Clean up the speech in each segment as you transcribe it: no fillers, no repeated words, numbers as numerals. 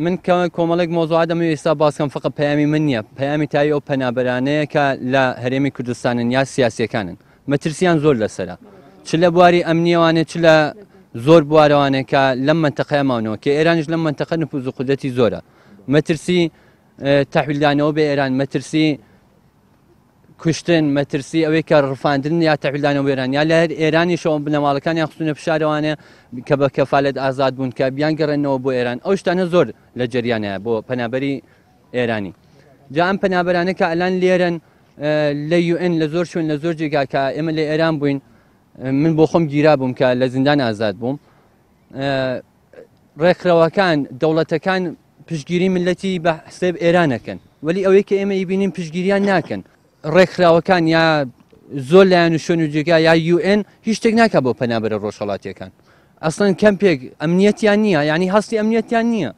من کە کۆمەڵێک مۆزوعات دەمەوێت ئێستا باس کەم فقط پەیامی من نییە پەیامی تای ئەو پەنابەرانەیە کە لە هەرێمی کوردستانن یا سیاسیەکانن مەترسیان زۆر لەسرە چ لە بواری ئەمنیەوانێ چ لە زۆر بوارەوانێ کە لەم منتەقەیە ماونەوە کە ئێرانیش لەم منتەقە نفوذ و قودرەتی زۆرە مەترسی تەحویلدانەوە بە ئێران مەترسی کوشتن، مەترسی ئەوەی کە ڕفاندن یا تەحویلدانەوە بۆ ئێران یا لە هەر ئێرانیشەوە بنەماڵەکانیان خستوونە فشارەوانێ کە بە کەفالەت ئازاد بوون کە بیانگەڕێنەوە بۆ ئێران ئەو شتانە زۆر لە جەریانەیە بۆ پەنابەری ئێرانی جا ئەم پەنابەرانە کە ئەلان لێرەن لە یوئن لە زۆر شوێن لە زۆر جێگا کە ئێمە لە ئێران بووین من بۆ خۆم گیرا بووم کە لە زیندان ئازاد بووم ڕێکخراوەکان دەوڵەتەکان پشتگیری میللەتی بە حسێب ئێران ئەکەن وەلی ئەوەی کە ئێمە ئیبینین پشتگیریان ناکەن ڕێکخراوەکان یا زۆر لایەن و شوێن و جێگا یا یوئێن هیچ شتێک ناکا بۆ پەنابەرە ڕۆژهەڵاتیەکان ئەسڵەن کەمپێک ئەمنیەتیان نییە یعنی هەستی ئەمنیەتیان نییە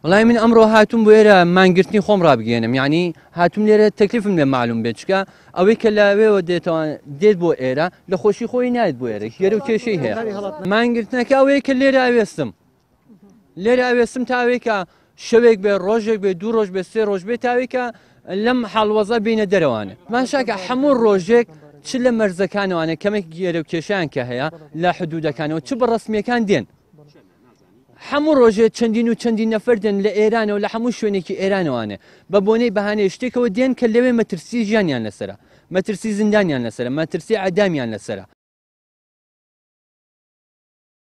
وڵای من ئەمڕۆ هاتوم بۆ ئێرە مانگرتنی خۆم ڕابگەێنم یعنی هاتوم لێرە تەکلیفم لێ معلوم بێت چکە ئەوەی کە لەوێوە دێتەوە دێت بۆ ئێرە لە خۆشی خۆی نایەت بۆ ئێرە گەرە و کێشەی هەیە مانگرتنەکە ئەوەیە کە لێرە ئەوێستم لێرە ئەوێستم تا ئەوەی کە شەوێک بێ ڕۆژێک بێ دوو ڕۆژ بێ سێ ڕۆژ بێ تاوێک کە لەم حاڵوەزە بینە دەرەوانێ ماشاکە هەموو ڕۆژێک چ لە مەرزەکانوانە کەمێک گێرە و کێشیان کە هەیە لە حدودەکانەوە چ بە ڕسمیەکان دێن هەموو ڕۆژێ چەندین و چەندین نەفەر دێن لە ئێرانەوە لە هەموو شوێنێکی ئێرانەوانێ بە بۆنەی بەهانەی شتێکەوە دێن کە لەوێ مەترسی ژیانیان لەسەرە مەترسی زیندانیان لەسەرە مەترسی عەدامیان لەسەرە.